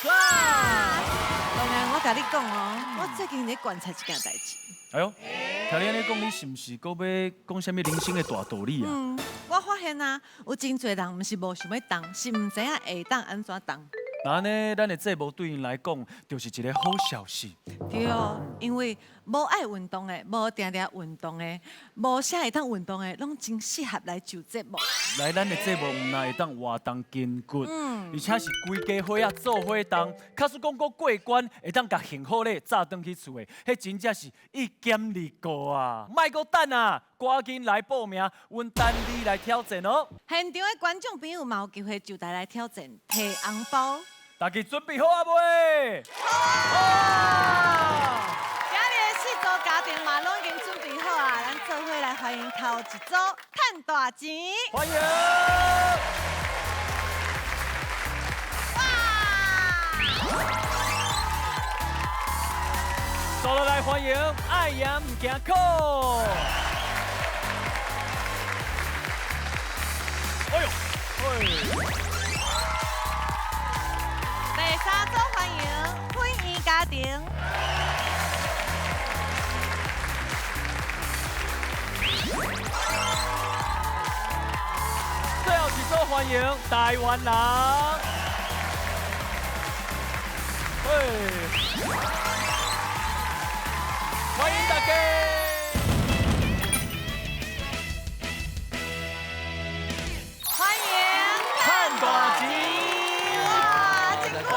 哇！當然，我共你講哦，我最近咧觀察一件代誌。哎呦，聽你按呢講，你是毋是閣欲講啥物人生的大道理啊？嗯，我發現啊，有真濟人毋是無想欲動，是毋知影會當按怎動。那按呢，咱的節目對𪜶來講，就是一個好消息。對哦，因為無愛運動的，無定定運動的，無啥會當運動的，攏真適合來上節目。來咱的節目，毋但會當活動筋骨，而且是規家伙仔做伙動。假使講閣過關，會當共幸福禮紮轉去厝的，彼真正是一兼二顧啊！莫閣等啊，趕緊來報名，阮等你來挑戰哦。現場的觀眾朋友嘛有機會就台來挑戰提紅包。大家準備好啊未？好啊！今日的四組家庭嘛，攏已經準備好啊，咱做伙來歡迎頭一組趁大錢。歡迎！哇！接落來歡迎愛贏毋驚苦。哎呦，哎。第三組歡迎婚姻家庭。最後一組歡迎台灣人。嘿，歡迎大家。歡迎趁大錢。哇，真久無看，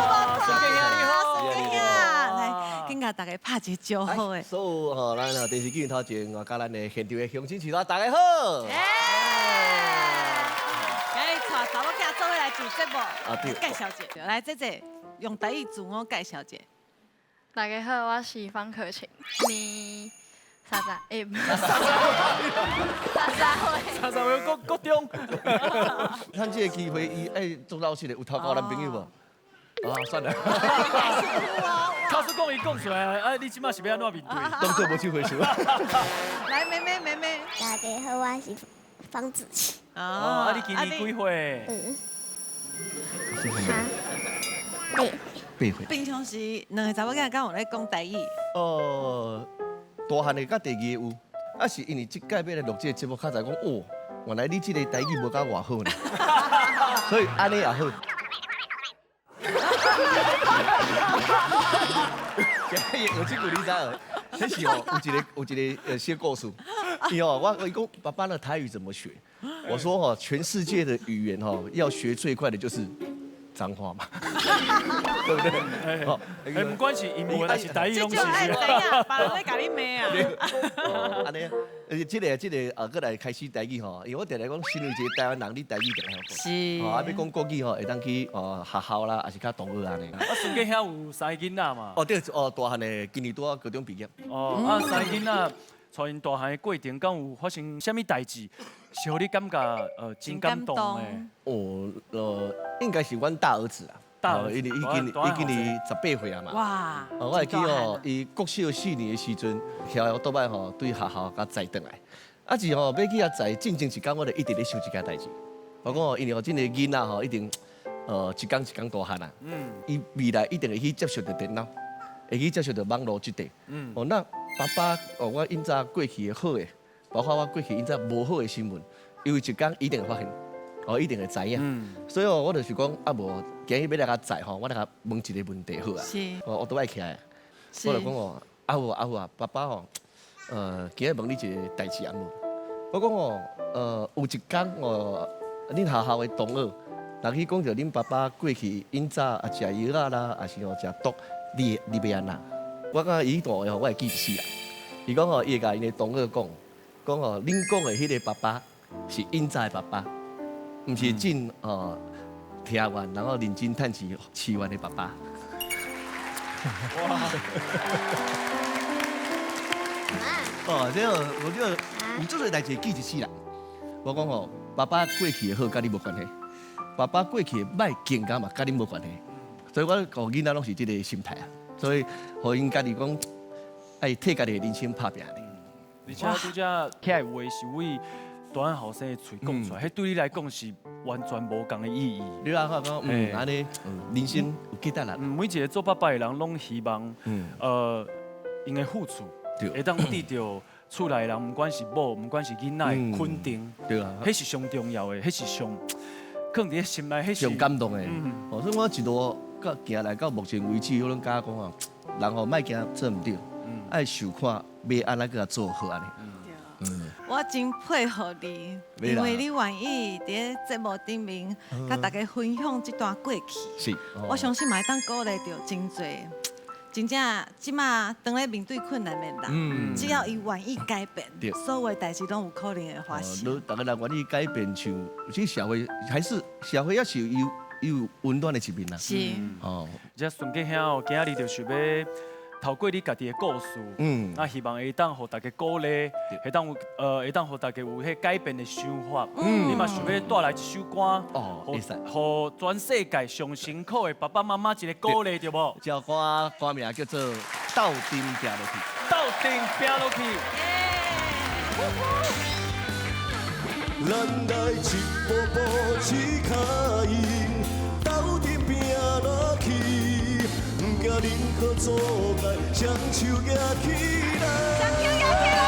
孫建兄你好，孫建兄，來，緊共大家拍一個招呼的。所有吼，咱電視鏡頭前，佮咱的現場的鄉親父老，大家好。今日帶查某囝做伙來上節目，啊對，介紹一下，來姐姐用台語自我介紹一下。大家好，我是方可晴，年三十，欸，33歲。33歲國國中。趁這個機會，伊愛做老實的，有偷交男朋友無？啊，算了。假使講伊講出來，啊，你這馬是欲按怎面對？當作無這回事。來，妹妹，妹妹。大家好，我是方子琪。哦，啊，你今年幾歲？嗯。哈。八歲。平常時兩个查某囝敢有咧講台語？哦，大漢的佮第二个有，啊是因為這擺欲來錄這个節目，較才講哦，原來你這个台語無佮我好呢，所以按呢也好。有這句你知無？彼是哦，有一個小故事。伊哦，我伊講爸爸的台語怎麼學？我說哦，全世界的語言哦，要學最快的就是髒話嘛，對不對？哦，欸，不管是英文還是台語，攏是。這種愛知影，別人咧共你罵啊。按呢，這個這個啊，閣來開始台語吼，因為我定定講，身為一個台灣人，你台語一定會曉講。是。哦，啊，欲講國語吼，會當去哦學校啦，抑是較同學按呢。啊，孫建兄有三个囡仔嘛？哦對，哦大漢的，今年拄仔高中畢業。哦，啊三个囡仔，帶𪜶大漢的過程，敢有發生啥物代誌，是予你感覺真感動的？哦，應該是阮大兒子啊。大兒子，伊今年18歲啊嘛。哇！哦，我會記哦，伊國小四年的時陣，騎歐多擺吼對學校共載轉來。啊是吼，欲去遐載，進前一工我就一直咧想這件代誌。我講哦，因為吼，這个囡仔吼一定，一工一工大漢啊。嗯。伊未來一定會去接觸著電腦，會去接觸著網路這塊。嗯。哦，那爸爸哦，我以前過去的好的，包括我過去以前無好的新聞，伊有一工一定會發現。哦，一定會知影。所以哦，我就是講，啊無，今日欲來共載吼，我來共問一個問題好啊。是。我都愛起來。我就講哦，阿虎阿虎啊，爸爸吼，今日問你一個代誌按無？我講哦，有一工哦，恁學校的同學，若去講著恁爸爸過去𪜶早啊食藥仔啦，抑是吼食毒，你欲按怎？我感覺伊彼段話吼，我會記一世人。伊講吼，伊會共𪜶的同學講，講吼，恁講的彼個爸爸是𪜶早的爸爸。毋是真哦，聽完然後認真趁錢飼阮的爸爸。哇！哦，這個我這個有這個代誌記一世人。我講吼，爸爸過去的好，佮你無關係；爸爸過去的歹，更加嘛，佮你無關係。所以我予囡仔攏是這個心態啊。所以，予𪜶家己講，愛替家己的人生拍拚。而且拄才起來話是為大漢後生的喙講出來，彼對你來講是完全無仝的意義。你話講，按呢，人生有價值啦。每一個做爸爸的人攏希望，𪜶的付出會當得著厝內人，毋管是某，毋管是囡仔的肯定，彼是上重要的，彼是上，囥佇咧心內，彼是上感動的。哦，所以我一路到行來到目前為止，我攏感覺講啊，人吼莫驚做毋對，愛想看欲按怎閣做好按呢。我真佩服你，因為你願意佇咧節目頂面，佮大家分享這段過去。我相信嘛會當鼓勵著真濟，真正這馬當咧面對困難的人，只要伊願意改變，所有的代誌攏有可能會發生。如逐个人願意改變，像這社會還是社會也是有有溫暖的一面啦。哦。這孫繼兄哦，今仔日就是欲透過你家己的故事，啊，希望會當予大家鼓勵，會當有會當予大家有彼改變的想法。你嘛想欲帶來一首歌，予全世界上辛苦的爸爸媽媽一個鼓勵，對無？這首歌歌名叫做《鬥陣拚落去》。鬥陣拚落去。咱來一步步試跤印，鬥陣拚落去。毋驚任何阻礙，雙手舉起來。雙手舉起來。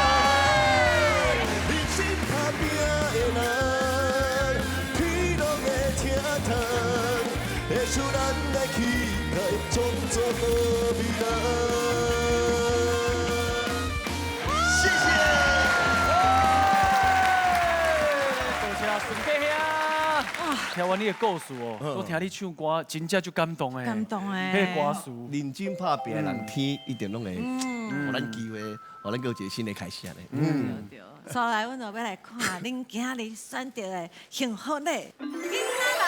認真打拼的人，天攏會疼痛，會使咱來期待，創造好未來。謝謝。多謝孫繼兄。聽完你的故事哦，我聽你唱歌，真正足感動的。感動的。彼個歌詞。認真拍拚的人，天一定攏會，予咱機會，予咱閣有一個新的開始按呢。對。所來，阮就欲來看恁今仔日選著的幸福禮，囡仔人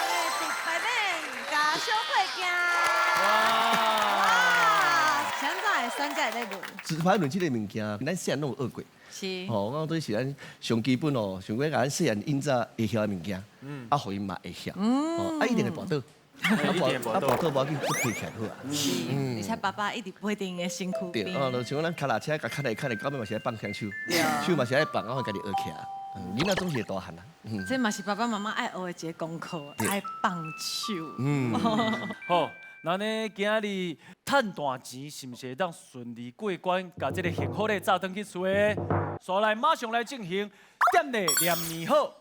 的直白禮佮小配件。哇！啥怎會選這個禮物？直排輪這个物件，咱細漢攏有學過。是。吼，我講這是咱上基本哦，想欲共咱細漢以前會曉的物件，啊，予𪜶嘛會曉，哦，啊，一定會跋倒，啊，跋倒無要緊，閣爬起來好啊。是，而且爸爸一直陪佇𪜶的身軀對，邊。哦，就像咱跤踏車，共牽來牽來，到尾嘛是愛放雙手，手嘛是愛放，啊，予家己學起來。囡仔總是會大漢啦。這嘛是爸爸媽媽愛學的一個功課，愛放手。好。那呢，今仔日趁大錢是毋是會當順利過關，共這个幸福禮載轉去厝的？煞來馬上來進行點禮念年好。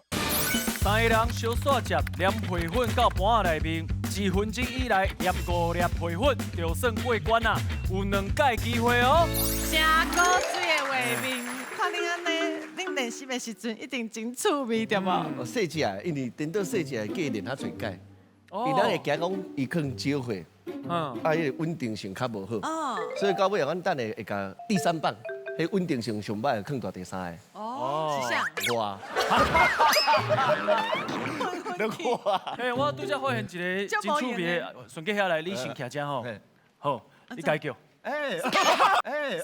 三个人相煞接黏皮粉到盤仔內面，一分鐘以內黏5粒皮粉，就算過關啊！有2擺機會哦。誠古錐的畫面，看恁按呢，恁練習的時陣一定真趣味，對無？哦，細隻，因為顛倒細隻過練較濟擺，伊咱會驚講伊可能少歲。啊，彼个穩定性較無好，所以到尾啊，阮等下會共第三棒，彼穩定性上歹，囥佇第三个。哦，是啥？我。我。嘿，我拄才發現一个真趣味的，孫繼兄來，你先徛遮吼。好，你家叫。哎哎。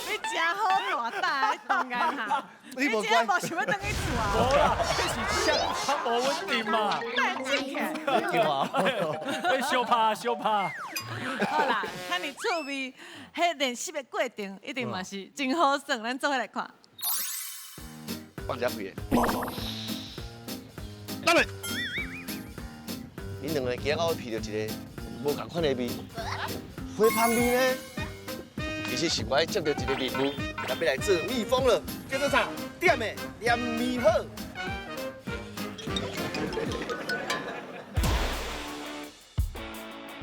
你真好大膽，當然哈。你無真無想欲轉去厝啊？無啦，這是相當無穩定嘛。太正起。你叫啊？欸，相拍相拍。好啦，遐爾趣味，彼練習的過程一定嘛是真好耍，咱做伙來看。放遮開的。等下，恁兩個今仔我聞著一個無仝款的味，火香味呢？其實是我接著一個任務，咱欲來做蜜蜂了，叫做啥？點的黏蜜好。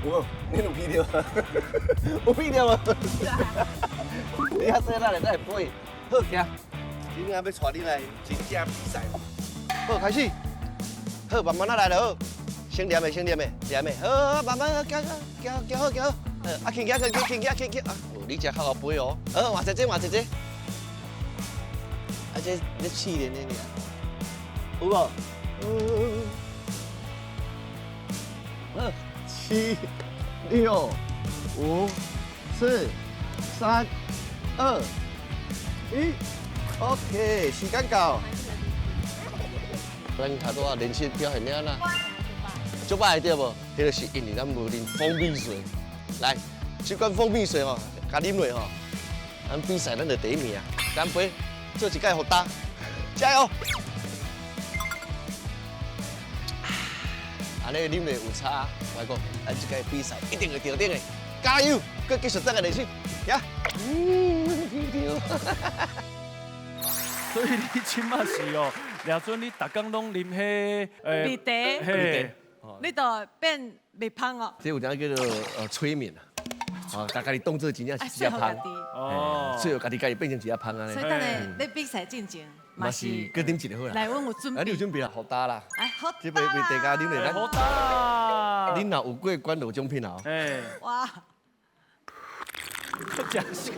有無？你有聞著嗎？有聞著嗎？你較細咱會飛，好行。今仔欲帶你來真正比賽。好，開始。好，慢慢仔來就好。先念的，先念的，念的。好，慢慢行行行行好行好。啊，輕輕輕輕輕輕輕啊！你這較會飛哦。好，換一隻，換一隻。啊，這咧試練的爾，有無？好，7、6、5、4、3、2、1，OK，時間到。咱頭拄仔練習表現了啦，足歹對無？彼個是因為咱無啉蜂蜜水。來，這罐蜂蜜水吼，共啉落吼，咱比賽咱就第一名，乾杯，做一屆予焦，加油！按呢啉咧有差，我講，咱這屆比賽一定會得頂的，加油！閣繼續再來練習，呀！所以你這馬是哦，掠準你逐工攏啉彼蜜茶，嘿，你就變蜜芳哦。這有影叫做催眠啊，啊，共家己當做真正是一隻芳，哦，所以家己家己變成一隻芳按呢。所以等下欲比賽進前，嘛是閣啉一个好啦。來，阮有準備。啊，你有準備啦，予焦啦。哎，予焦。這杯蜜茶加啉咧，予焦。恁若有過關就有獎品啊。哎。哇。真是。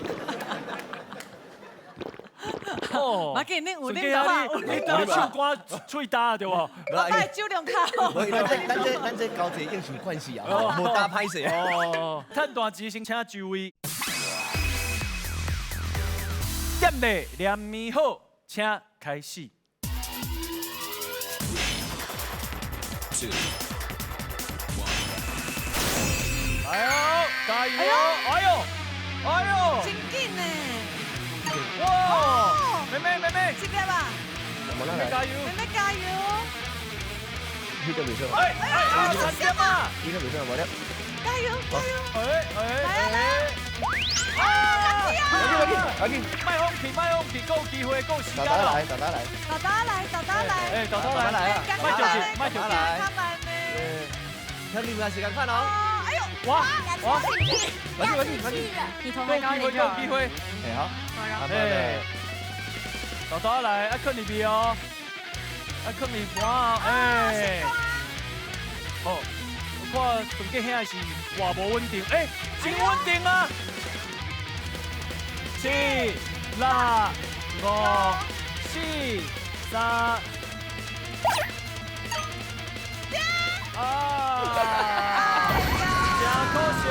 哦，無緊，你有啉的話，你當唱歌喙焦對無？我愛酒量較好。咱這交際應酬慣勢啊，無焦歹勢哦。趁大錢先請就位。點咧連麵好，請開始。哎呦，加油！哎呦，哎呦，真緊呢！哇！妹妹妹妹，這粒啊！妹妹加油！妹妹加油！彼個袂錯。哎哎哎，三點啊！彼個袂錯，無了。加油加油！哎哎來啊來啊！啊！快緊快緊！莫放棄莫放棄，閣有機會，閣有時間。大大來，大大來。大大來，大大來。哎，大大來來啊！莫着急，莫着急。看你們時間看哦。哎呦！哇哇！快緊快緊快緊！你頭還高一點閣有機會，哎好。哎。豆豆來，愛囥入去哦，愛囥入盤哦，哎。好，我看順杰兄是偌無穩定，哎，真穩定啊！7、6、5、4、3。啊！真可惜，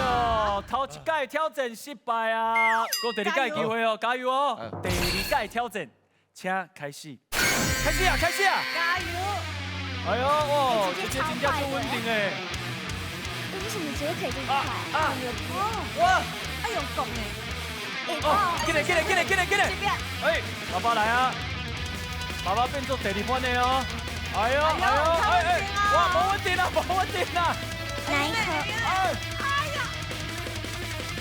頭一屆挑戰失敗啊！閣第二屆機會哦，加油哦！第二屆挑戰。請開始，開始啊，開始啊！加油！哎呦，哦，這這真正足穩定的。為什麼覺得可以這麼快？啊！哇！哎呦，講的。哦，進來，進來，進來，進來，進來！哎，爸爸來啊！爸爸變做第二番的哦。哎呦，哎呦，哎哎，哇，無穩定啦，無穩定啦！哪一顆？哎！哎呀！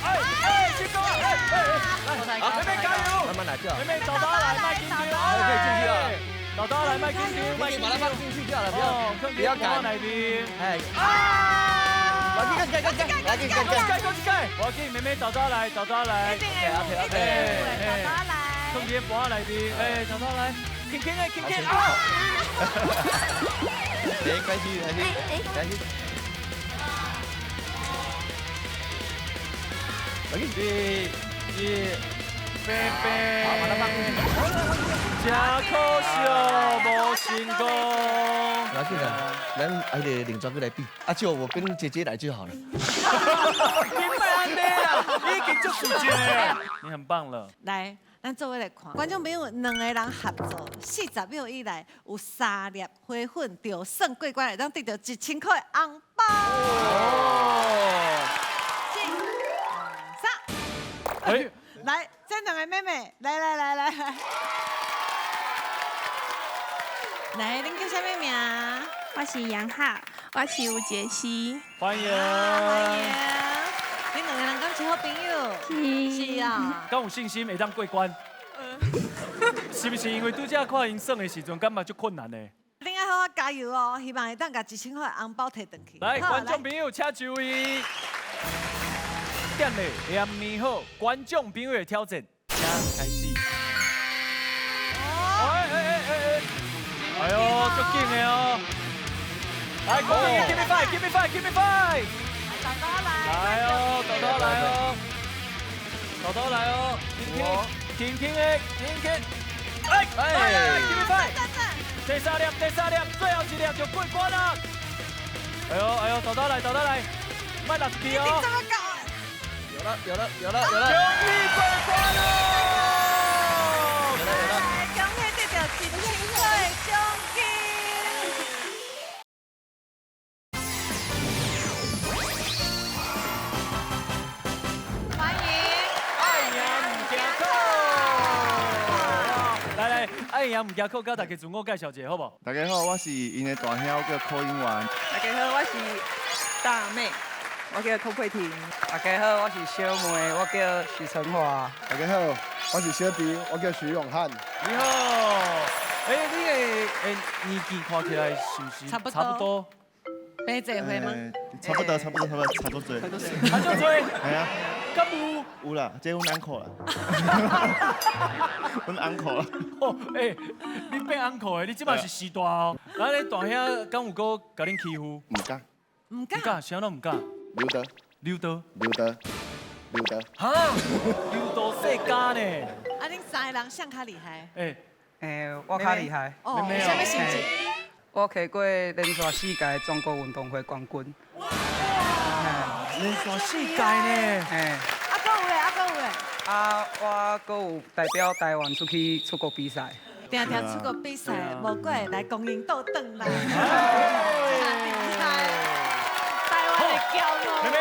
哎哎，成功了！哎哎，來，妹妹加油！慢慢來就好。妹妹，豆豆來，莫緊張，可以進去了。豆豆來，莫緊張，莫緊張，把它放進去就好了，不要趕。內面。哎。啊！來，緊緊緊緊，來緊緊緊。一屆，無要緊，妹妹豆豆來，豆豆來。一定會有，一定會有，豆豆來。放佇盤內面，哎，豆豆來，輕輕的，輕輕啊！哎，開始，開始，開始。來，一、二、拜拜。好，把它放進去。真可惜，無成功。不要緊啦，咱還得另轉過來比。啊，就我跟姐姐來就好了。你莫按呢啦，你已經足自信了。你很棒了。來，咱做伙來看，觀眾朋友，兩個人合作，40秒以內有3粒花粉，就算過關，會當得著1000塊紅包。哦。3。哎。來，這兩個妹妹，來來來來來。來，恁叫啥物名？我是楊浩，我是吳傑西。歡迎。歡迎。恁兩個人敢是好朋友？是。是啊。敢有信心會當過關？是不是因為拄才看𪜶耍的時陣，感覺足困難的？恁愛好好加油哦，希望會當共1000塊紅包提轉去。來，觀眾朋友，請注意。點咧連麵好，觀眾朋友的挑戰，請開始。哎哎哎哎哎！哎呦，足緊的哦！來，觀眾，give me five，give me five，give me five。豆豆來。來哦，豆豆來哦，豆豆來哦，輕輕，輕輕的，輕輕。哎哎，give me five。第三粒，第三粒，最後一粒就過關啦！哎呦哎呦，豆豆來，豆豆來，莫落去哦。有了有了有了有了！恭喜過關了！有了有了！恭喜得著1000塊獎金！歡迎！愛贏毋驚苦，爱赢毋惊靠，佮大家自我介绍一下好无？大家好，我是𪜶的大兄，我叫柯英元。大家好，我是大妹，我叫柯佩婷。大家好，我是小妹，我叫许成华。大家好，我是小弟，我叫许永汉。你好，哎，你的年纪看起来是不是差不多？差不多。平济岁吗？差不多，差不多，差不多，差足济。差足济。系啊。敢有？有啦，这阮 uncle 啦。阮 uncle 啦。哦，欸，你变 uncle 的，你这摆是序大哦。那你大兄敢有阁共恁欺负？毋敢。毋敢。毋敢，啥拢毋敢。刘德。刘德。刘德。刘德。哈？刘德世家呢？啊，恁三个人谁较厉害？欸。欸，我较厉害。哦，啥物成绩？我摕过连续4届全国运动会冠军。哇！连续4届呢？嘿。啊，阁有咧，啊，阁有咧。啊，我阁有代表台湾出去出国比赛。定定出国比赛，无怪来公英倒转来。真厉害！台湾的骄傲。妹妹，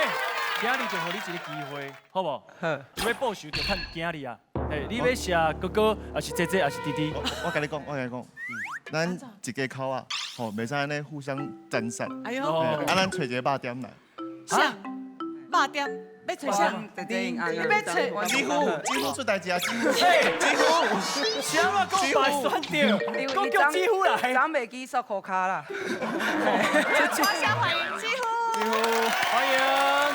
今日就予你一个机会，好无？好。你欲报仇就趁今日啊！嘿，你欲射哥哥，还是姐姐，还是弟弟？我共你讲，我共你讲，咱一家口啊，吼，袂使按呢互相残杀。哎呦！啊，咱揣一个肉店来。啥？肉店？欲揣啥？你欲揣？几乎几乎出代志啊！几乎，几乎。啥嘛？讲白选著，讲叫几乎来。昨袂记缩裤跤啦。我先欢迎几乎。几乎，欢迎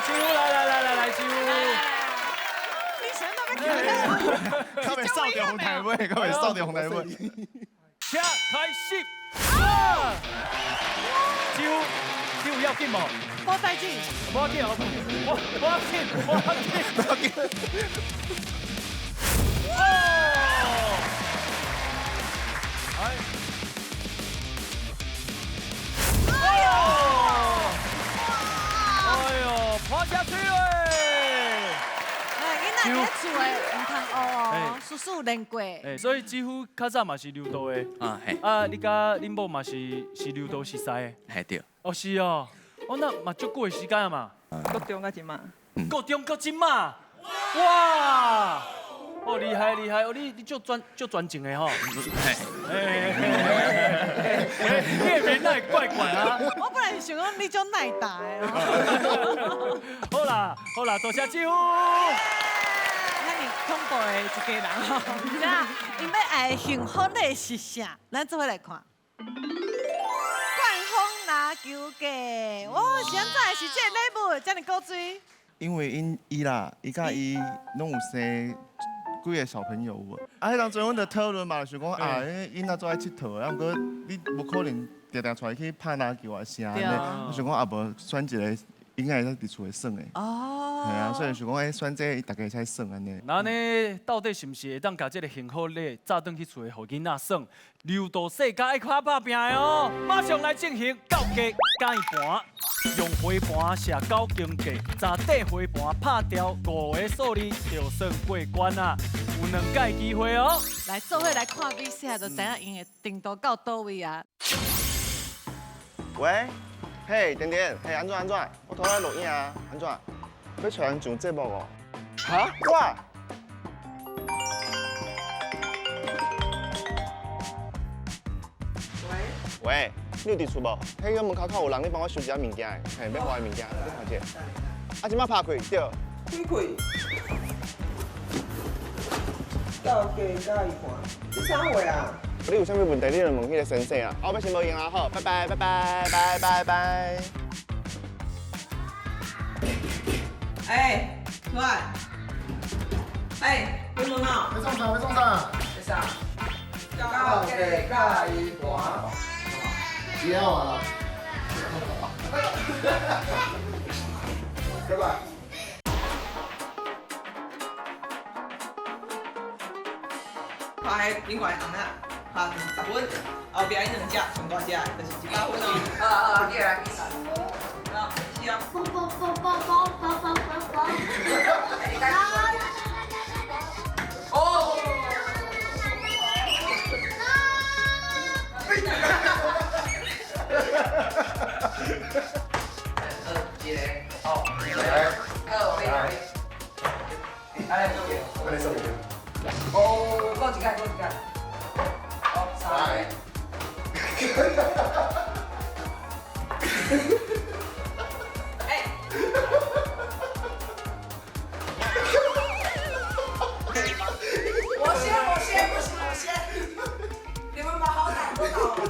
几乎来来来来来，几乎。你想到欲较袂扫著红台尾，较袂扫著红台尾。请开始。几乎，几乎要紧无？无代志。无要紧，我要紧，我要紧，无要紧。哦！哎！哎呦！哎呦，泼下去嘞！哎，囡仔伫厝的毋通学哦，叔叔练过。哎，所以几乎较早嘛是柔道的。啊，嘿。啊，你佮恁某嘛是柔道熟识的。嘿对。哦，是哦。哦，那嘛足久的时间啊嘛。国中到这马。国中到这马，哇！哦，厉害厉害！哦，你足专情的吼。哎，你的面哪会怪怪啊？我本来是想讲你足耐打的哦。好啦好啦，多谢几乎。遐尔恐怖的一家人吼，毋知影𪜶欲爱幸福的是啥？咱做伙来看。冠风篮球架，哇，是按怎会是这个礼物？遮尔古锥？因为𪜶伊啦，伊佮伊拢有生几个小朋友有无？啊，彼当阵阮就讨论嘛，想讲啊，囡仔做爱𨑨迌，啊，毋过你无可能定定带伊去拍篮球啊啥按呢？我想讲啊，无选一个应该会使伫厝里耍的。哦。系啊，所以想讲，哎，选这个大家会使耍按呢。那按呢，到底是毋是会当共这个幸福礼早转去厝里予囡仔耍？柔道世家爱较拍拚的哦，马上来进行高格加伊盘，用飞盘射九宫格，十块飞盘拍掉5个数字就算过关啊！有2届机会哦。来，做伙来看比赛，就知影𪜶的程度到佗位啊。喂，嘿，甜甜，嘿，按怎按怎？我头仔录影啊，按怎？欲揣人上节目哦？哈？我？喂。喂，你有伫厝无？彼个门口口有人，你帮我收一下物件的，嘿，欲还的物件，你看一下。啊，这摆拍开，对。开开。到家加伊盘，你啥货啊？你有啥物问题，你就问彼个先生啊。我欲先无闲啊，好，拜拜，拜拜，拜拜拜。哎，出来！哎，关门啊！欲创啥？欲创啥？欲啥？到家加伊盘，了啊！拜拜。拍顶悬的红仔，拍10分，后壁彼两只上大只的，就是100分哦。啊啊，你来。啊，是啊。哦。一个，好，二，二，哦，过一个，过一个。好，我先，不行，我先。你們把好歹都打完了。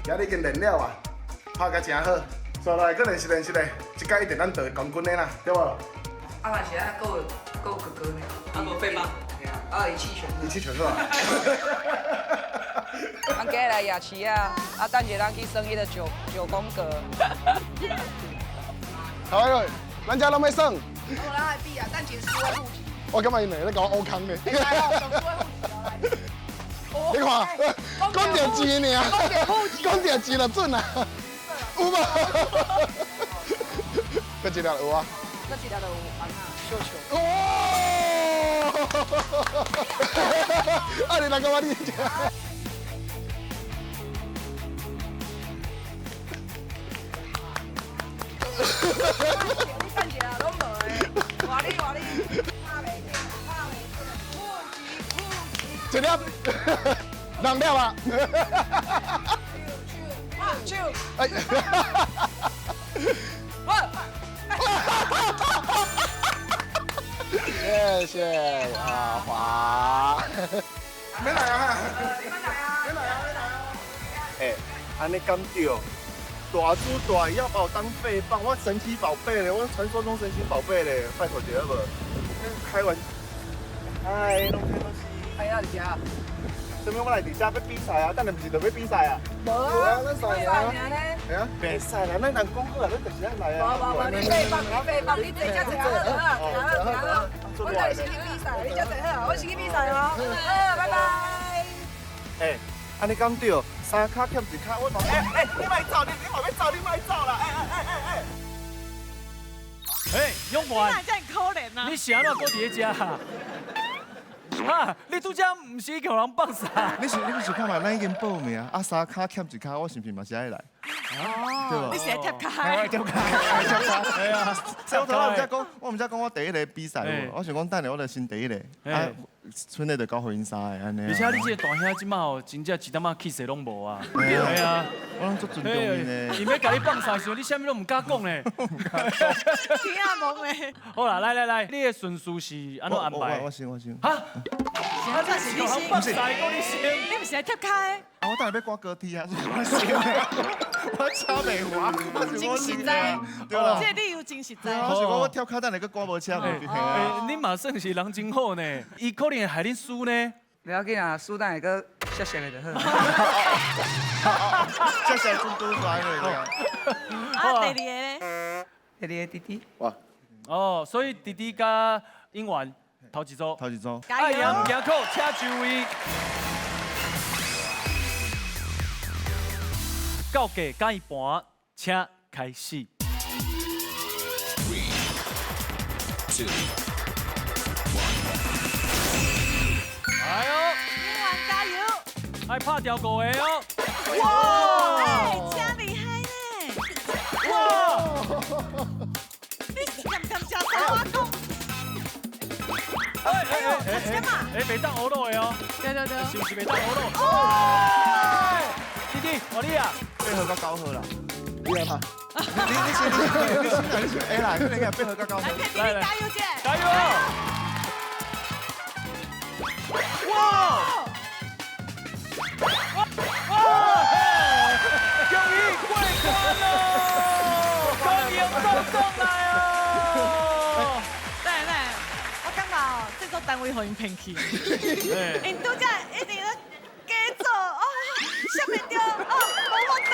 今日已經練了啊，拍甲誠好，煞來閣練習練習咧，這屆一定咱得冠軍的啦，對無？啊，但是咱閣有哥哥呢。啊，無廢嗎？啊，一氣全。一氣全好啊！咱今日來夜市啊，啊，等下咱去耍彼个九宮格。好啊，咱遮攏欲耍。我來來比啊，等下輸的負責。我感覺𪜶兩個咧共我烏空呢。你看，講著錢爾，講著錢就準啊，有無？閣一粒有啊？閣一粒就有安那绣球。哇！啊，你來幹嘛你？你等一下攏無的，換你換你，拍袂掉，拍袂掉，一粒，兩粒啊！手，哎，謝謝阿華。免來啊！免來啊！免來啊！免來啊！欸，按呢敢對？大主大要把我當廢棒，我神奇寶貝咧，我傳說中神奇寶貝咧，拜託一下無？開玩，哎，攏這攏是。哎呀，你食。啥物？我來佇遮欲比賽啊！等下毋是就欲比賽啊？無啊，咱賽啊。係啊，袂使啦，咱人講好啊，咱就是愛來啊。無無無，你廢放，你廢放，你坐遮坐好啊，坐好坐好。我等下先去比賽，你遮坐好，我先去比賽哦。好，拜拜。欸，按呢敢對？三跤欠一跤，我嘛欸欸，你莫走，你嘛欲走，你莫走啦！欸欸欸欸欸！欸，永元，你哪遮爾可憐啊？你是按怎閣佇咧遮？哈！你拄才毋是予人放煞？你是想看覓？咱已經報名啊，三跤欠一跤，我是毋是嘛是愛來？哦，你是來貼跤？我貼跤，貼跤。係啊。我頭我毋才講，我毋才講我第一个比賽，我想講等下我就先第一个，啊，賰咧就交予𪜶三个按呢。而且你這个大兄這擺吼，真正一點仔氣勢攏無啊。對啊，我攏足尊重𪜶的。伊欲共你放煞時，你啥物攏毋敢講咧。天啊，無的。好啦，來來來，你的順序是按怎安排？我先，我先。哈？啊，這是你先，放煞閣你先。你毋是來貼跤的？啊，我等下欲趕高鐵啊，我先。我車袂滑，我真實在，對啦。這個理由真實在。我是講我跳跤等下閣趕無車，你嘛算是人真好呢，伊可能會害恁輸呢。袂要緊啊，輸等下閣謝謝的就好。謝謝真拄煞的。啊，第二個咧？第二個弟弟。哇。哦，所以弟弟佮永元頭一組。頭一組。愛贏毋驚苦，請就位。告價佮伊盤，請開始。3, 2, 1。哎呦！永元加油！愛拍掉5个哦！哇！哎，真厲害呢！哇！你是敢敢食三碗公？哎哎哎哎！袂當烏魯的哦。對對對。是毋是袂當烏魯？哦！弟弟，換你啊！ 8號佮9號啦，你來拍。你先你先你先，哎啦，你個8號佮9號。來，弟弟加油者！加油！哇！哇！恭喜過關咯！恭喜倒轉來哦！來來，我感覺這組單位予𪜶騙去，𪜶拄才一直咧假做哦，寫袂著哦，無法度。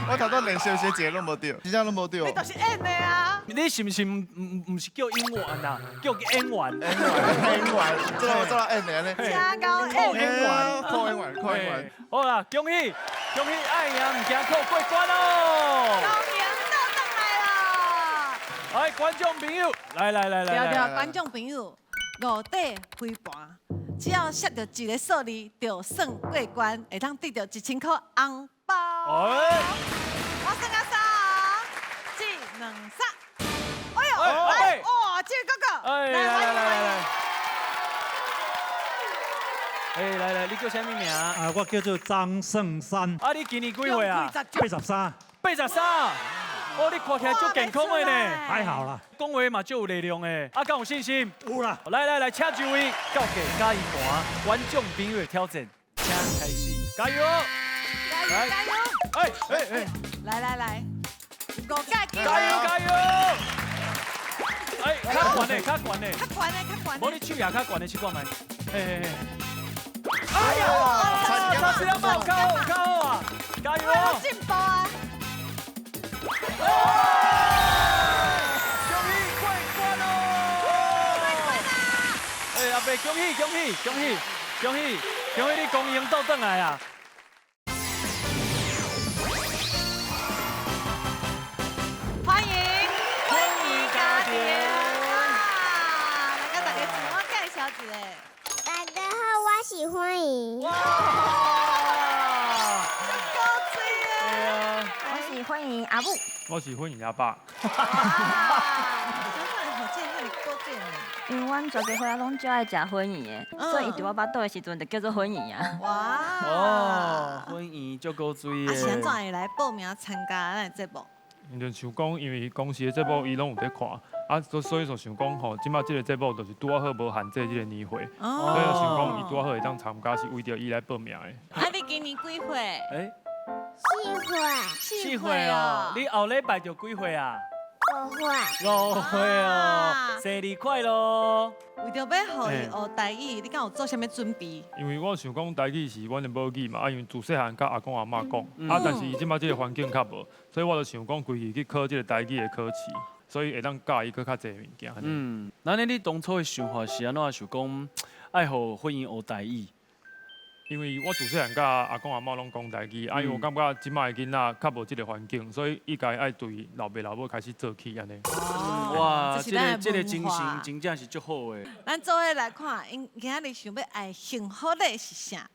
我頭拄連小小一个攏無著，真正攏無著。你就是演的啊！你是毋是毋是叫演員啊？叫演員。演員，做做演的按呢。真𠢕演。演員，靠演員，靠演員。好啦，恭喜恭喜，愛贏毋驚苦過關哦！恭喜倒轉來啦！來，觀眾朋友，來來來來。對對，觀眾朋友，五底飛盤，只要設著一個數字，就算過關，會當得著1000塊紅包。我算啊三，一、兩、三，哎呦，來，哇，這個哥哥，來，歡迎歡迎。哎，來來，你叫啥物名？啊，我叫做張勝山。啊，你今年幾歲啊？83。 83。哦，你看起來足健康的呢。還好啦。講話嘛足有力量的，啊，敢有信心？有啦。來來來，請就位，到家佮伊盤，觀眾朋友的挑戰，請開始，加油！加油加油！哎哎哎！來來來，五屆加油加油！哎，較懸的，較懸的，較懸的，較懸的。無你手也較懸的，試看覓。嘿嘿嘿。哎呀！差一點仔，較好較好啊！加油！進步啊！恭喜過關哦！過關啦！哎，阿伯，恭喜恭喜恭喜恭喜恭喜你光榮倒轉來啊！歡迎婚姻家庭哇！來跟大家自我介紹一下。大家好，我是歡迎。哇！足古錐啊！我是歡迎阿母。我是歡迎阿爸。哇！好健康，你古錐呢？因為阮全家伙仔攏足愛食粉圓的，所以伊佇我腹肚的時陣就叫做粉圓啊。哇！哦，粉圓足古錐的。啊，是按怎會來報名參加咱的節目？因就想講，因為公視的節目伊攏有咧看，啊，所以就想講吼，這擺這個節目就是拄仔好無限制這個年歲，所以就想講伊拄仔好會當參加，是為著伊來報名的。啊，你今年幾歲？欸4歲。4歲哦，你後禮拜就幾歲啊？5歲。5歲哦，生日快樂！為著欲予伊學台語，你敢有做啥物準備？因為我想講台語是阮的母語嘛，啊，因為自細漢佮阿公阿嬤講，啊，但是伊這擺這個環境較無，所以我就想講規氣去考這個台語的考試，所以會當教伊閣較濟物件。嗯，那呢，你當初的想法是按怎？想講愛予婚姻學台語？因為我自細漢佮阿公阿嬤攏講台語，啊，因為我感覺這擺的囡仔較無這個環境，所以應該愛對老爸老母開始做起按呢。哇，這個精神真正是足好的。咱做伙來看，𪜶今仔日想欲愛幸福的是啥？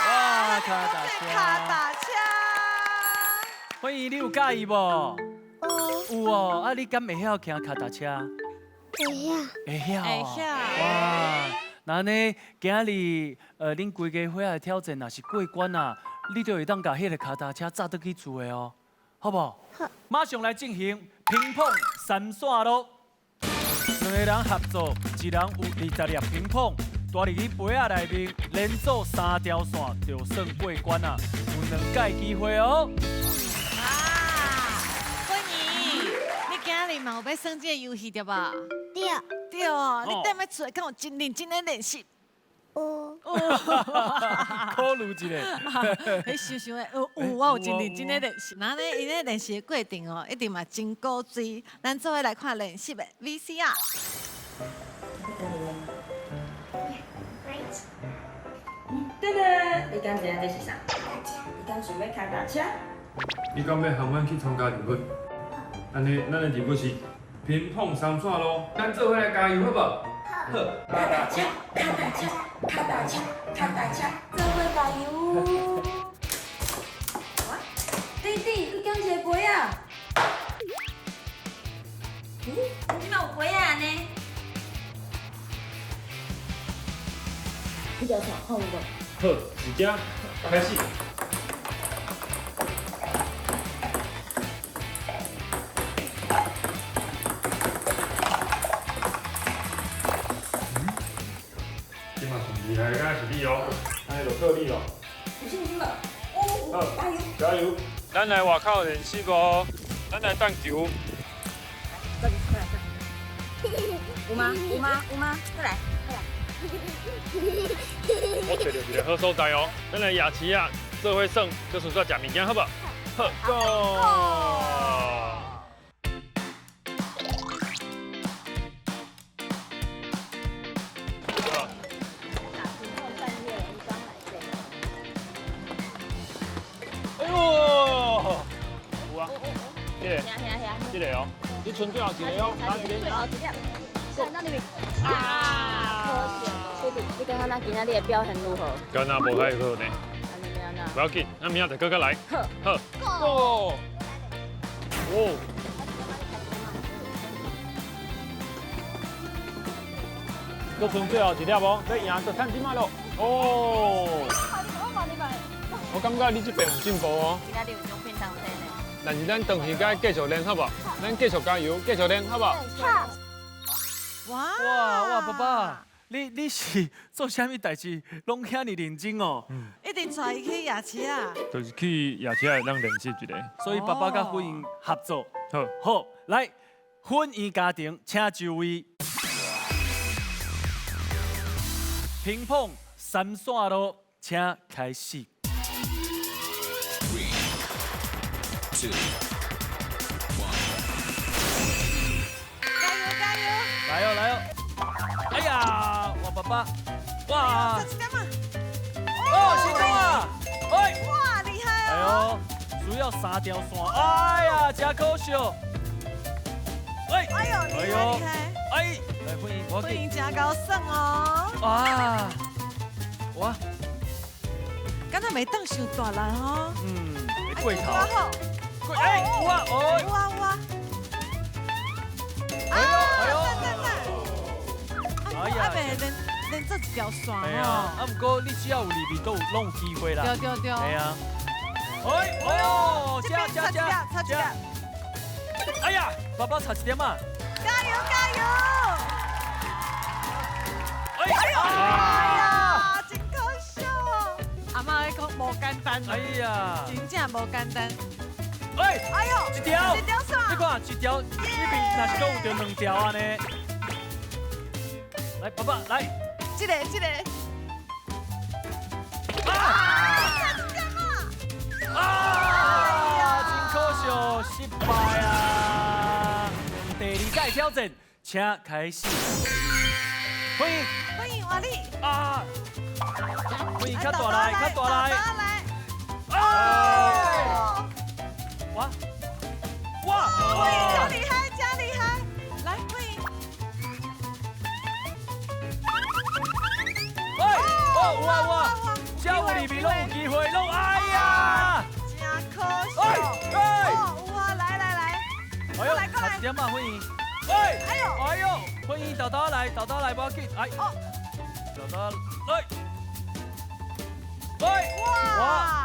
哇，跤踏車！跤踏車！歡迎，你有佮意無？有。有哦，啊，你敢會曉騎跤踏車？會曉。會曉。會曉。哇！那呢，今日恁規家伙仔的挑戰若是過關啊，你就會當共彼个跤踏車載轉去厝的哦，好無？好。馬上來進行乒乓三線路，兩個人合作，一人有20粒乒乓，蹛入去杯仔內面，連做3條線就算過關啊，有2擺機會哦。啊，婚姻，你今日嘛有欲耍這个遊戲對無？對。對哦，你踮咧厝敢有真認真咧練習？有。考慮一下。你想想的，有，我有真認真咧練習。那呢，伊咧練習的過程哦，一定嘛真古錐。咱做伙來看練習的 VCR。噔噔，你敢知影這是啥？你敢想欲騎踏車？你敢欲和阮去參加任務？按呢，咱的任務是乒乓三線路，咱做伙來加油，好無？好。跤踏車，跤踏車，跤踏車，跤踏車，做伙加油！哇，弟弟，你撿一个杯仔？咦，你這擺有杯仔呢？這條線看有無？好，時間開始。厉害，敢是你哦，按呢就靠你咯。有信心无？哦，加油！加油！咱來外口練習哦，咱來擲球。有嗎？有嗎？有嗎？過來，過來。我找著一个好所在哦，咱來夜市啊，做伙耍，閣順紲食物件，好無？好，Go！哎呦，有啊，這个，這个哦，你剩最後一个哦，拿一个，最後一粒，那那邊啊，可惜，你感覺咱今仔日的表現如何？敢若無太好呢。不要緊，咱明仔載閣閣來。好，好，Go！哦。阁剩最后一粒哦，欲赢就趁这摆咯。哦。我感觉你这边有进步哦。今仔日有奖品通摕呢。但是咱长时间继续练，好无？咱继续加油，继续练，好无？好。哇哇哇，爸爸，你是做啥物代志拢遐尔认真哦？一定带伊去夜市啊。就是去夜市仔当练习一下。所以爸爸佮芬英合作。好，好，来，芬英家庭，请就位。乒乓三线路，请开始。 Three, two, one. 加油加油！来哦来哦！哎呀，我爸爸，哇！哦，成功啊！哎，哇，厉害哎哦！呦，需要三条线，哎呀，真可惜。哎，哎呦，厉害厉害！哎，来欢迎，我欢迎真高算哦。哇，哇，敢若袂当伤大力吼。嗯，过头。过哎，有啊，哦，有啊有啊。哎呦哎呦，赞赞赞！哎呀，袂连做一条线哎呀，啊，毋过你只要有入去，都有拢有机会啦。对对对。系啊。哎哦，加加加加！哎呀，爸爸差一点啊！加油加油！哎呦，哎呀，真可惜哦！阿嬷咧讲无简单。哎呀，真正无简单。哎，哎呦，一条，一条线。你看，一条，这边若是阁有著两条按呢。来，爸爸来。这个，这个。啊！啊！真可惜，失败啊！第二届挑战，请开始。欢迎，欢迎华丽。啊！欢迎较大来，较大来。啊！哇！哇！欢迎，真厉害，真厉害！来，欢迎。哎！哦，哇哇！只要有入面，拢有机会，拢哎呀！真可惜。哎哎！有啊，来来来。哎呦，差一点啊，欢迎。哎！哎呦！哎呦！欢迎豆豆来，豆豆来，无要紧，哎。豆豆来。哎！哇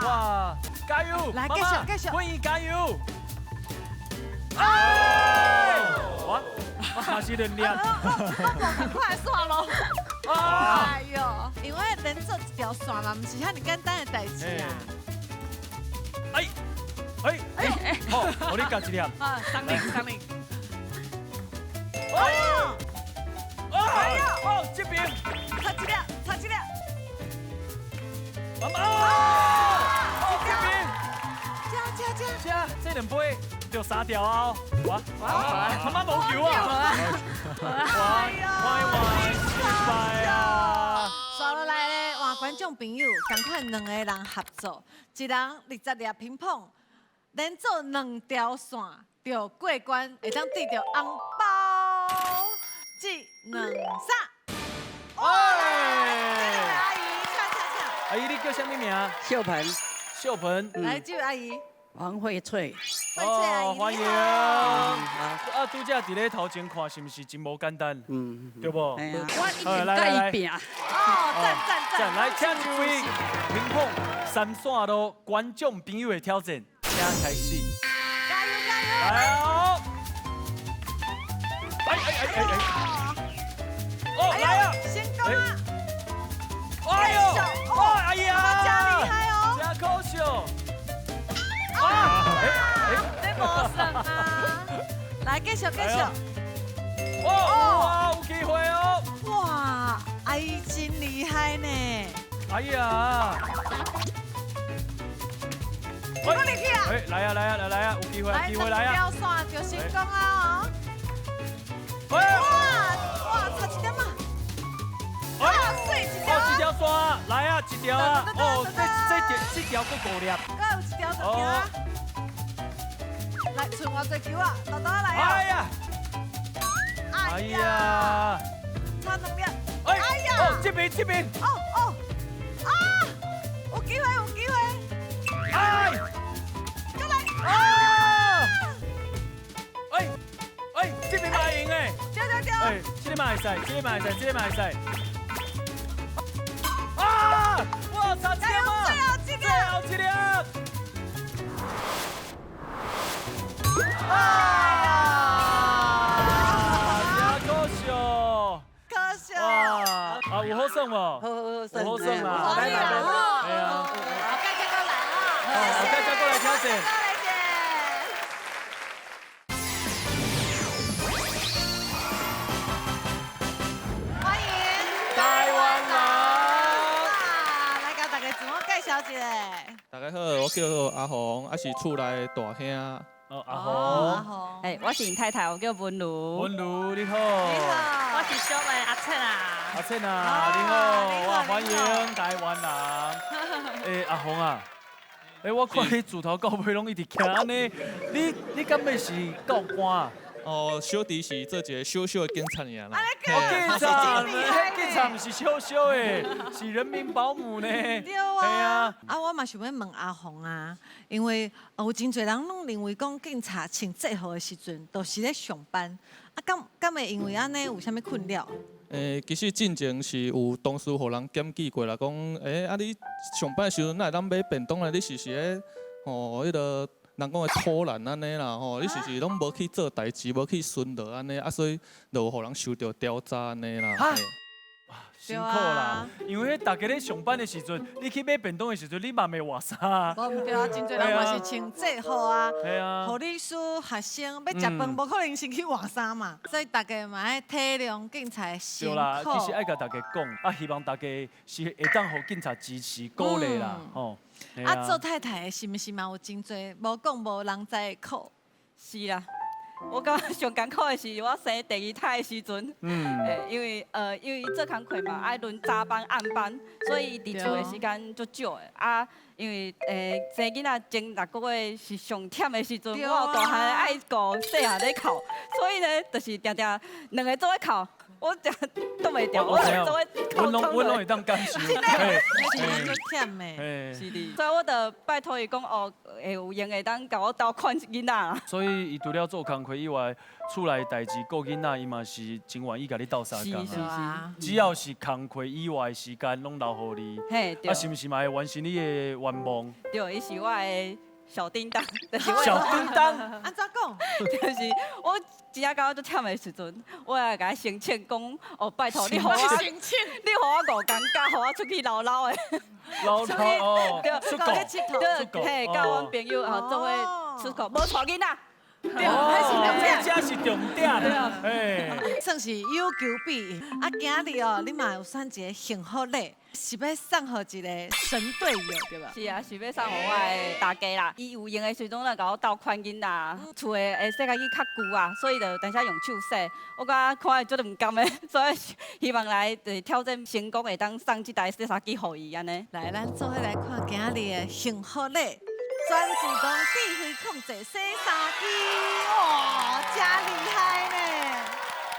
哇！加油！来，继续继续。欢迎加油！哎！哇！嘛是两粒。我快线咯！哎呦，因为连做一条线嘛，毋是遐尔简单的代志啊。哎哎哎！好，我你夹一粒。啊，送你送你。哎呦！哎呦！哦，这边。差一粒，差一粒。妈妈！哦，这边。加加加。加，这两杯就三条啊！哇哇，妈妈无球啊！哇哇哇！失败啊！刷落来咧，换观众朋友，仝款两个人合作，一人20粒乒乓，连做两条线就过关，会当得到红包。一、两、三。哇！阿姨，请请请。阿姨，你叫啥物名？秀盆。秀盆。来，这位阿姨。王慧翠。慧翠阿姨，欢迎。啊，拄才伫咧头前看，是毋是真无简单？嗯，对无？我一定佮伊拼。哦，赞赞赞！来，请这位乒乓三线路观众朋友的挑战，请开始。加油加油！来哦！哎哎哎哎哎！哦，来啊！成功啊！哎呦！哦，哎呀！真厉害哦！真可惜。啊！这无算啊！来，继续继续。哦，哇，有机会哦！哇，阿姨真厉害呢！哎呀！我入去啊！哎，来啊来啊来来啊，有机会，机会来啊！两条线就成功啊！哦！哇哇，差一点啊！啊，水一条！哦，一条线，来啊，一条啊！哦，这条阁五粒。阁有一条就对啊！来，剩偌济球啊？豆豆来啊！哎呀！哎呀！差两粒。哎呀！哦，这边这边。哦哦啊！有机会有机会！哎！过来！啊！哎哎，这边嘛会用的。对对对！哎哎，這個嘛會使，這個嘛會使，這個嘛會使。啊！哇，差一粒啊！最後一粒。啊！真可惜。可惜。哇！啊，有好耍無？好好有好耍啦！來來來，係啊。好，大家過來啊！好，大家過來挑戰。大家好，我叫做阿紅，啊是厝內大兄。哦，阿紅。阿紅。哎，我是𪜶太太，我叫文如。文如你好。你好。我是小的阿倩啊。阿倩啊，你好，哇，歡迎台灣人。欸，阿紅啊，欸，我看你自頭到尾攏一直徛按呢，你敢欲是教官啊？哦，小弟是做一个小小的警察爾啦。哦，警察，警察毋是小小的，是人民保姆呢。對啊。啊，我嘛想欲問阿紅啊，因為有真濟人攏認為講警察穿制服的時陣，都是咧上班。啊，敢會因為按呢有啥物困擾？欸，其實進前是有同事予人檢舉過啦，講，欸，啊你上班的時陣哪會當買便當咧？你是毋是咧，吼，彼個。人講的偷懶按呢啦吼，你是毋是攏無去做代誌，無去巡邏按呢，啊所以就有予人受著調查按呢啦。辛苦啦，因為大家咧上班的時陣，你去買便當的時陣，你嘛袂換衫。無毋對啊，真濟人嘛是穿制服啊，護理師、學生欲食飯，無可能先去換衫嘛，所以大家嘛愛體諒警察的辛苦。對啦，其實愛共大家講，啊，希望大家是會當予警察支持鼓勵啦，吼。啊，做太太的是毋是嘛有真濟無講無人知的苦？是啦。我感覺上艱苦的是我生第二胎的時陣，因為做工課嘛，愛輪早班、暗班，所以佇厝的時間足少的。啊，因為生囡仔前6個月是上忝的時陣，我有大漢愛顧，細漢咧哭，所以呢，就是定定兩个做伙哭，我真擋袂牢，我做伙哭。阮攏會當感受，是足忝的，是的。所以我就拜託伊講哦，會有閒會當共我鬥看囡仔。所以伊除了做工課以外，厝內代誌顧囡仔，伊嘛是真願意共你鬥相共。是是是。只要是工課以外的時間，攏留予你。嘿，對。啊，是毋是嘛會完成你的願望？對，伊是我的小叮當。就是我小叮當。按怎講？就是我真正感覺足忝的時陣，我會共伊申請講，哦，拜託你予我，你予我5工假，予我出去溜溜的。溜溜哦，對，出國，對，嘿，佮阮朋友哦做伙出國，無帶囡仔。對，這才是重點。哎，算是有求必應。啊，今日哦，你嘛有選一個幸福禮，是欲送予一個神隊友，對吧？是啊，是欲送予我的大家啦。伊有閒的時陣來共我鬥看囡仔，厝的洗衫機較舊啊，所以就有當時用手洗。我感覺看伊足毋甘的，所以希望來就是挑戰成功，會當送這台洗衫機予伊按呢。來，咱做伙來看今日的幸福禮。全自動智慧控制洗衫機，哇，真厲害呢！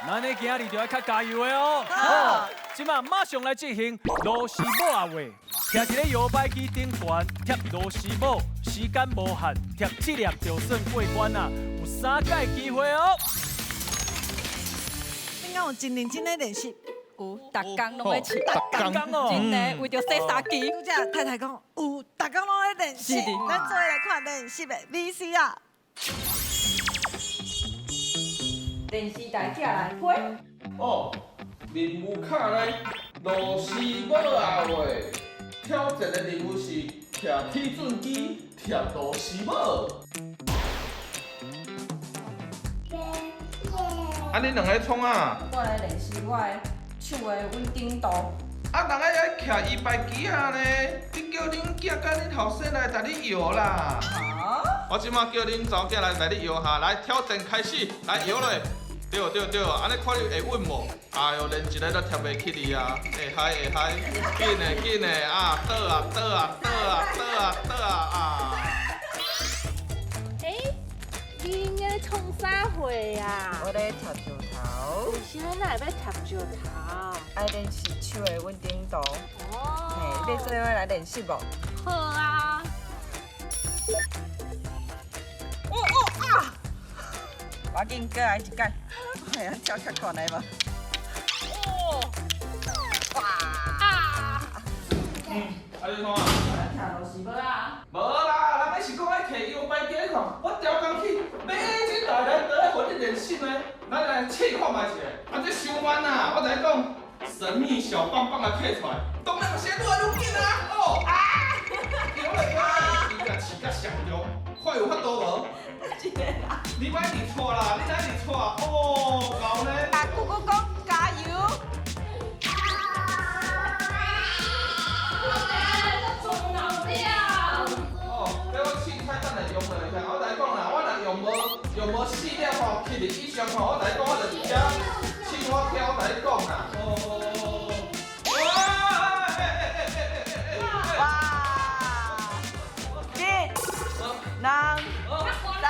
咱呢今日就要較加油的哦。好，這馬馬上來進行螺絲帽仔話，徛佇咧搖擺機頂懸貼螺絲帽，時間無限，貼7粒就算過關啦，有3擺機會哦。你敢有真認真咧練習？有，逐工攏咧試，逐工哦，真的為著洗衫機。拄才太太講有，逐工攏咧練習。咱做伙來看練習的 VCR。電視台寄來批。哦，任務卡內螺絲帽仔話，挑戰的任務是徛起準機貼螺絲帽。啊，恁兩个創啊？我來練習我的手的穩定度。啊，人愛愛徛搖擺機仔呢？你叫恁囝佮恁後生來共你搖啦。我這馬叫恁查某囝來來你搖哈，來挑戰開始，來搖落。對對對，按呢看你會穩無？哎喲，連一个都貼袂起你啊！會嗨會嗨，緊的緊的啊，倒啊倒啊倒啊倒啊倒啊啊！欸，你咧創啥貨啊？我咧貼石頭。為啥咱會欲貼石頭？愛練習手的穩定度。哦。嘿，你做伙來練習無？好啊。哦哦啊！我緊閣來一擺。会晓跳较悬来无？哇！啊！啊你看。跳落是无啊？无啦，人彼是讲爱提摇摆机，你看我调工去买这台来倒来予你练习呢，咱来试看觅一下。啊，这伤慢啊，我共你讲，神秘小棒棒啊，摕出来，当然嘛是愈来愈紧啊！哦，啊，摇来摇来，伊甲饲甲上重，看有法度无？你莫伫错啦，你哪伫错？哦，够呢。啊，姑姑讲加油！哦，这我凊彩等下用落去。我来讲啦，我若用无用无四粒吼，七粒以上吼，我来讲我就伫遮试我跳，我来讲啦。哦，哇！哇！一、两、三、九、十，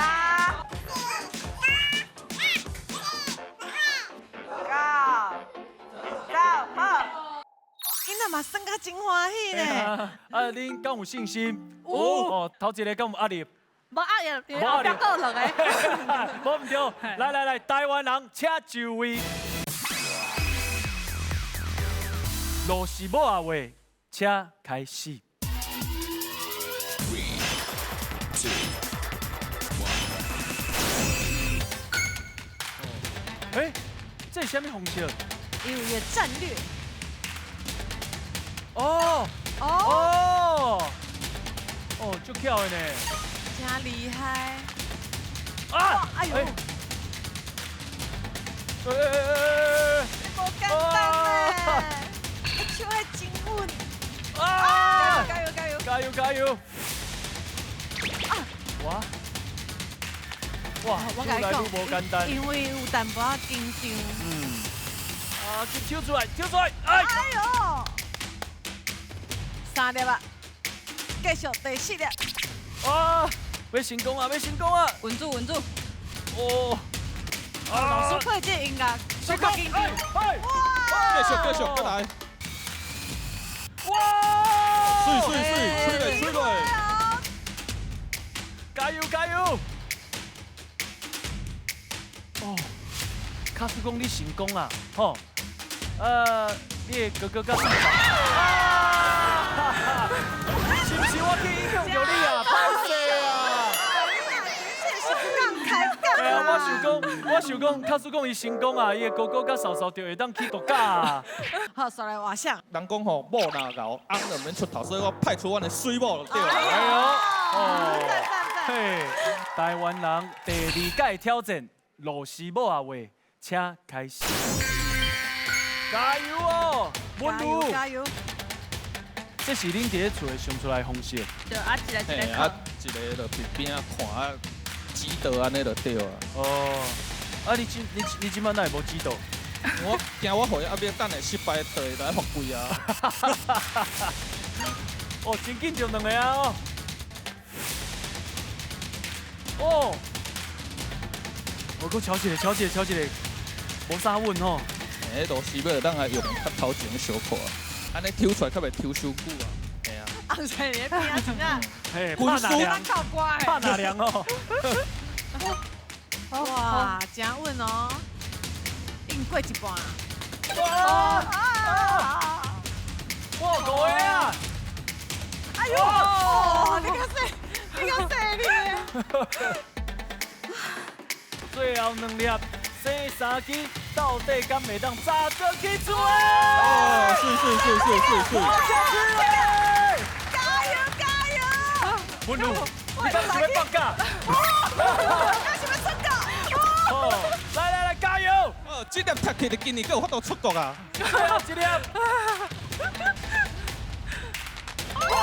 好。囡仔嘛耍甲真欢喜呢。啊，恁敢有信心？有。哦，头一个敢有压力？无压力，后壁阁有两个。无毋对，来来来，台湾人请就位。罗是某仔话，请开始。 Three, two, one. 哎，这是啥物方式？伊有伊的战略。哦哦哦，足巧的呢。真厉害！啊！哎呦！哎哎哎！无简单呢，手还真稳。啊！加油加油加油加油！啊！哇！哇！我共你愈来愈无简单。讲，因为有淡薄仔紧张。嗯。啊！去抽出来，抽出来！哎！哎呦！三粒啊！继续第四粒。啊！欲成功啊！欲成功啊！稳住稳住！哦！老师配这个音乐，成功！哎哎！继续继续，阁来！哇！媠媠媠，吹咧吹咧！加油加油！哦，假使讲你成功啊，吼，你的哥哥佮弟弟，啊！是毋是我去影响著你啊？歹势啊！哎呀，我想讲，我想讲，假使讲伊成功啊，伊的哥哥佮嫂嫂就会当去度假啊。好，煞来换啥？人讲吼，某若𠢕，翁就免出头，所以我派出阮的水某就对啦。哎呦，哦，嘿，台湾人第二届挑战，露丝某仔话，请开始。加油哦，文如，加油！这是恁伫咧厝里想出来的方式。对，啊，一个一个啊，一个就伫边仔看啊，指导按呢就对啊。哦，啊，你这你你这摆哪会无指导？我惊我予伊后壁等下失败，就会来罚跪啊。哦，真紧就两个啊哦。哦，我阁敲一个，敲一个，敲一个，无啥稳吼。哎，螺丝尾咱来用较头前小可啊，按呢抽出来较袂抽伤久啊。嘿啊。红色咧边啊，真正。嘿，军师拍哪凉？靠歌拍哪凉哦？哇，真稳哦，已经过一半。哇！哇，五个啊！哎呦，你较细，你较细腻。最后两粒，生三支，到底敢会当炸转去厝？哦，是是是是是是。加油加油！文如，你敢是欲放假？我敢是欲出国？哦，来来来，加油！哦，这粒读起来今年阁有法度出国啊！最后一粒。哇！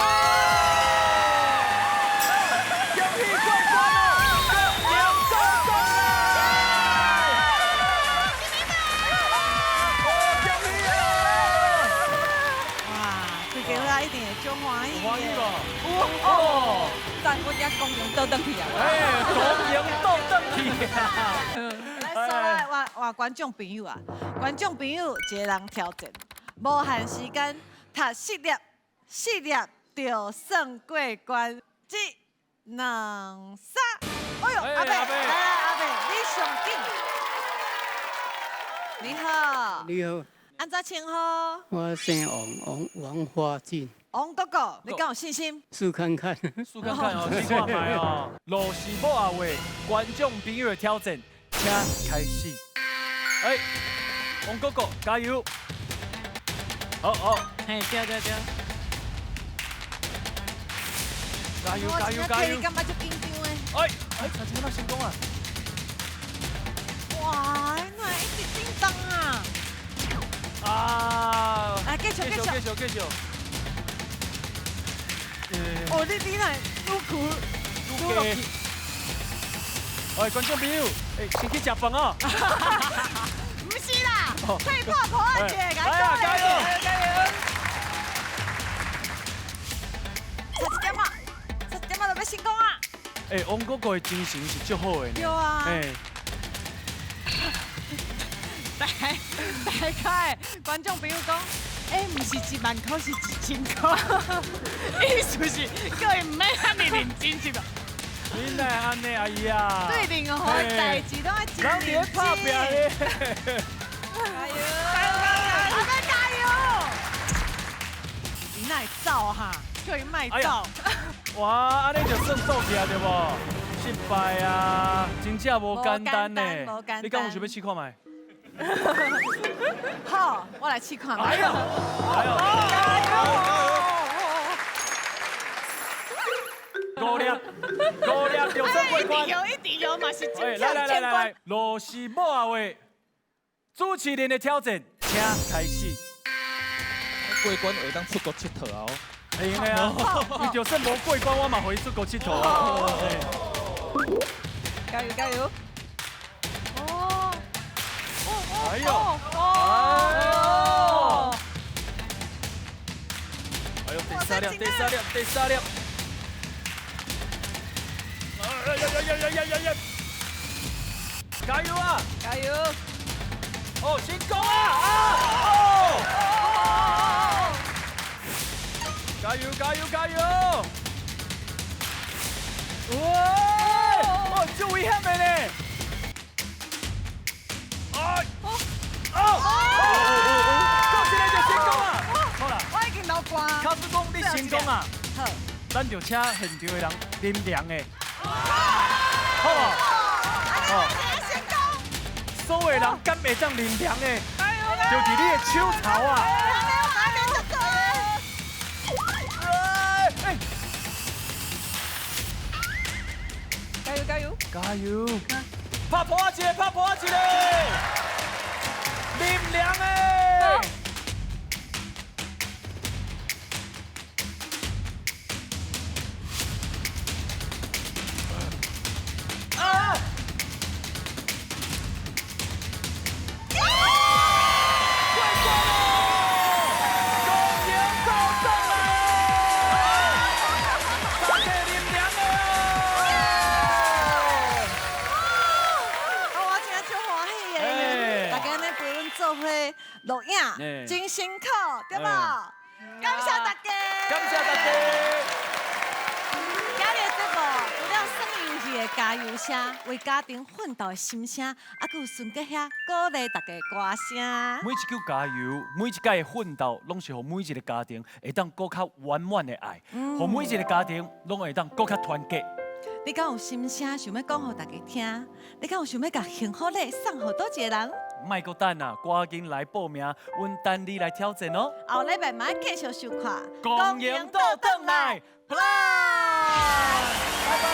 恭喜过关了，恭喜过关啦！哦，恭喜啊！哇，规家伙一定会足欢喜的。欢喜无？有哦，赞，阮遮光荣倒转去啊！哎，光荣倒转去啊！来，煞来换换观众朋友啊，观众朋友一个人挑战，无限时间，读四粒，四粒就算过关。一、两、三，哎呦，阿伯，来来，阿伯，你上紧。你好。你好。按怎稱呼？我姓王，王王花進。王哥哥，你敢有信心？試看看。試看看哦，試看覓哦。羅是某阿話，觀眾朋友的挑戰，請開始。哎，王哥哥加油！好好。嘿，對對對。加油加油加油！你感覺足緊張的。哎哎，差一點仔成功啊！哇，哪會一直叮當啊？啊！來，繼續繼續繼續繼續。哦，你哪愈苦愈落去。哎，觀眾朋友，哎，先去食飯哦。毋是啦，退破破一下，加油加油加油！差一點仔，差一點仔就欲成功啊！哎，王哥哥的精神是足好的。對啊。哎。大家觀眾朋友講，哎，毋是1萬塊，是1000塊。意思是叫伊毋免遐爾認真是吧？你哪會按呢，阿姨啊？對任何代誌攏愛真人佇咧拍拚咧。加油！加油！阿妹加油！你哪會走哈？叫伊莫走。哇，按呢就算倒起來對無？失敗啊，真正無簡單呢。你敢有想欲試看覓？好，我來試看覓。哎呀！哎呦！五粒，五粒就算過關。一定有，一定有嘛是真來來來來來，羅是某阿話，主持人的挑戰，請開始。過關會當出國𨑨迌啊！會用的啊，伊就算無過關，我嘛予伊出國𨑨迌啊。加油加油！哦，哎呦，哎呦，哎呦，第三粒，第三粒，第三粒。哎呀呀呀呀呀呀！加油啊！加油！哦，成功啊！啊！哦！加油加油加油！哇！哦，足危險的呢！哎！哦！哦！哦！這個就成功啊！好啦，我已經流汗。假使講你成功啊，好，咱就請現場的人啉涼的。好無？好。所有人敢會當啉涼的，就佇你的手頭啊！加油加油！加油！拍破一个，拍破一个，啉涼的。啊！过關咯！恭迎到上來哦！大家啉涼的哦！我真足歡喜的，大家呢陪阮做伙錄影，真辛苦，對無？感謝大家，感謝大家。今日節目除了耍遊戲的加油聲，為家庭奮鬥的心聲，啊，閣有孫杰兄鼓勵大家的歌聲。每一句加油，每一擺的奮鬥，攏是予每一个家庭會當閣較圓滿的愛，予每一个家庭攏會當閣較團結。你敢有心聲想欲講予大家聽？你敢有想欲共幸福禮送予佗一个人？莫閣等啊，趕緊來報名，阮等你來挑戰哦。後禮拜嘛繼續收看《光榮倒轉來》，Play！拜拜。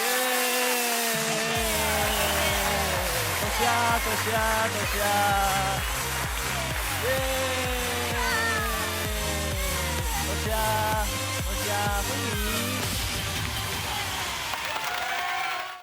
耶！多謝多謝多謝。耶！多謝多謝，歡迎。